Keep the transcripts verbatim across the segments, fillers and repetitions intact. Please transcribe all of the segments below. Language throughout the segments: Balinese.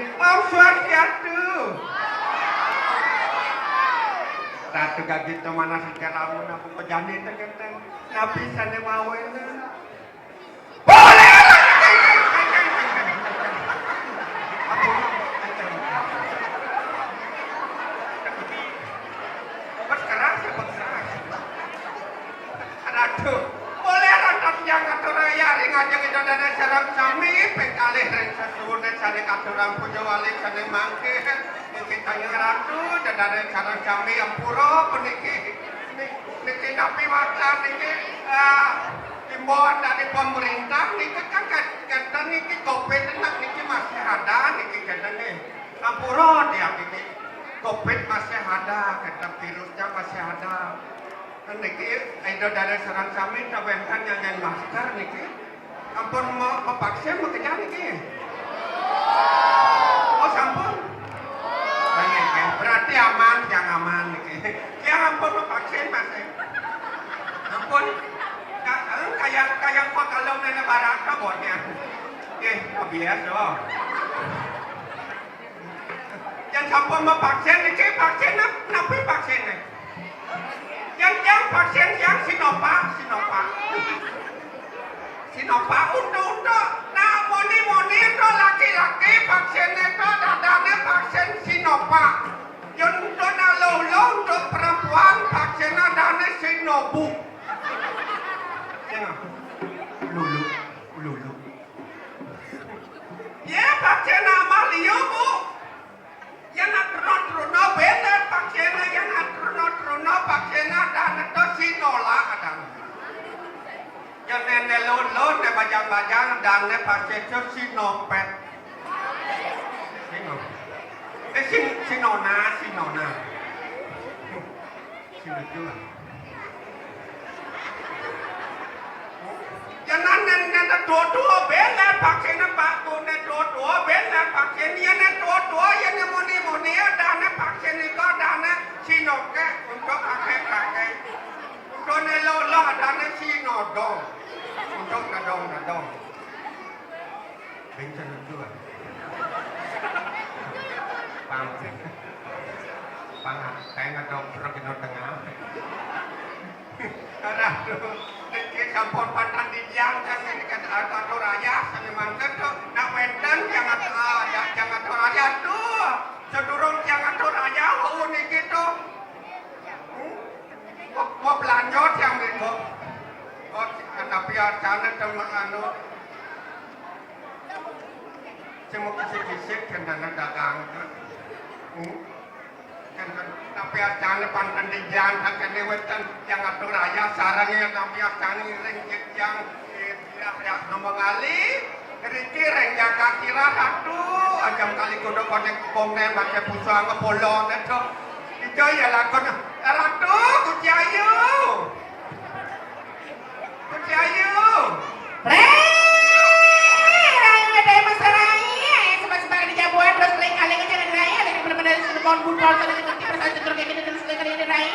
Om Swastiastu. Ratu Gagita Manah Sita Ramuna, buka jani tengah-tengah. Napi sané mawéna? Boleh. Berkeras, berkeras. Ratu, boleh rantap yang atur ayah ring ajeng Ida Dané sareng sami, ping kalih ring sesuuné sané katurang puja wali sané mangkin. Niki tanya Ratu, Ida Dané sareng sami ampura puniki. Ni-, niki napi wacén niki, ah, imbauan dari pemerintah niki kan kat-, kata niki covid enak niki masih ada niki kata nih. Ampura tiang niki. Covid masih ada, kata virusnya masih ada. Niki, Ida Dané sareng sami tawénten nyanyi masker niki. Ampun ma-, mavaksin makejang niki? Oh, sampun? Nggih, nggih. Berarti aman, tiang aman niki. Tiang ampun mavaksin, Mas. Ampun. Ka-, eh, kaya, kaya apa kalau nenek barang kabotnya? Nggih, biasa. Yang sampun mavaksin niki vaksin nap-, napi vaksinnya? Yang, yang vaksin yang Sinovac, Sinovac. Sinovac untuk, untuk, nah, moni, moni untuk laki-laki vaksinnya itu dadanya vaksin Sinovac. Yang untuk nak lolo untuk perempuan vaksinnya dadanya Sinobu. Ya. Lulu, lulu. Ya, vaksin amal iya, Bu. Yan atruna-truna bener vaksinnya, yan atruna-truna vaksinnya, dan itu Sinola, dan. Yan nenek lon-lon, nenek bajang-bajang, dan nenek vaksin itu Sinopet. Sino. Eh, Sin-, Sinona, Sinona. Sino juga. Yan nan, nan, nan, dua-dua bener vaksin, Pak. Tuh, nan dua-dua bener vaksin. Yan nan dua-dua, yan nan muni-muni, dana vaksin itu, dana Sinoke untuk kakek-kakek. Untuk nan lolo, dana Sinodong. Untuk dadong-dadong. Bencana juga. Pang. Pang, kayak nggak tahu pergi tengah. Aduh, niki sampun pantang dijang, kan niki kan atur ayah, sami mangke tuh, nak wénten tiang at-, ah, ya, tiang atur ayah tuh. Sedurung tiang atur ayah, wau niki tuh. Hmm? Wah, wah, belanja tiang minggu. Oh, tapi arsane temen anu. Sing mau kisik-kisik, kan dana dagang, kan. Hmm? Kan, kan, tapi arsane pantang dijang, kan, kan, wénten tiang atur ayah, sareng ya, tapi arsane ring jejang, eh, ya, ya, ngomong ali, riki ring jaga kira ratu, ajam kali kuda konek kongnen, baca pusang, kepolon, itu. Itu ya lakon, Ratu, Gusti Ayu. Gusti Ayu. Ré, rai medai masarai, ayo sebab-sebab di jabuan, terus kaling-kaling aja di rai, ada di bener-bener di Cirebon, Butol, ada di Kaki, perasaan cetur kayak gini, terus kayak gini di rai.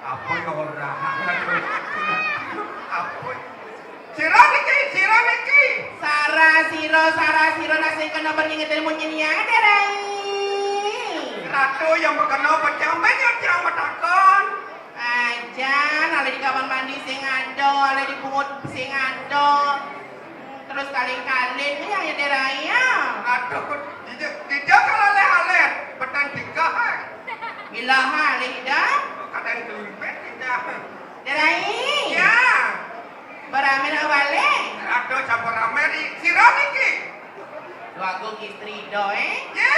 Apa ya orang? Apa? Sira niki, sira niki. Sara sira, sara sira, nak sing kena bernginget ilmu nyinyang ada rai. Ratu yang berkena pecah, banyak yang matakon. Ajan, ale di kamar mandi sing ada, ale di pungut sing ada. Terus kaling-kaling, ya, ya, Derai, ya. Aduh, tidak, tidak kalau leh-leh, betan tiga, hai. Bila, ha, ale tidak? Kadang kelimpet, tidak. Derai. Ya. Barame nak balik. Aduh, campur rame di sira niki. Dua agung istri do, eh? Ya.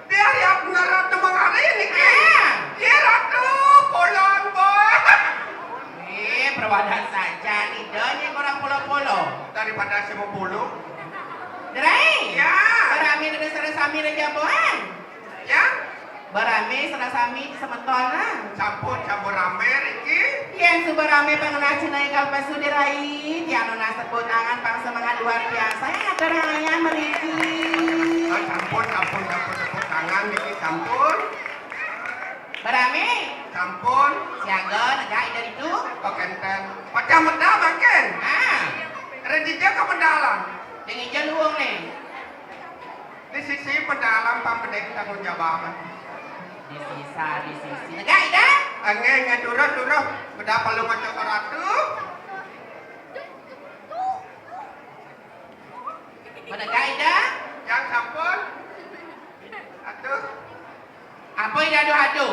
Biar ya bener Ratu mengari niki. Ah. Ya, Ratu, pulang, boy. Eh, perwadan saja, nih, do, nih, kurang pulo-pulo. Daripada si mau pulo. Derai. Ya. Barame dari sare sami raja boan. Ya. Barame sareng sami semeton, ah. Sampun, sampun rame niki. Yén suba rame pangenah cenah ingkang pesu Derai, tiang nunas tepuk tangan pang semangat luar biasa yang atur ayah mriki. Ah, sampun, sampun, sampun tepuk tangan niki sampun. Barame. Sampun. Siaga negak ida ditu. Kok enten. Pacah medal mangkin. Ah. Rejija kemendalan. Ding ija luung nih. Sisi pedalam pamedek tanggung jawab. Di sisa, di sisi. Negak, Ida? Angin ngan durus-durus beda perlu macam ratu. Menegak, Ida? Yang sampun. Atuh. Apa Ida adu-adu?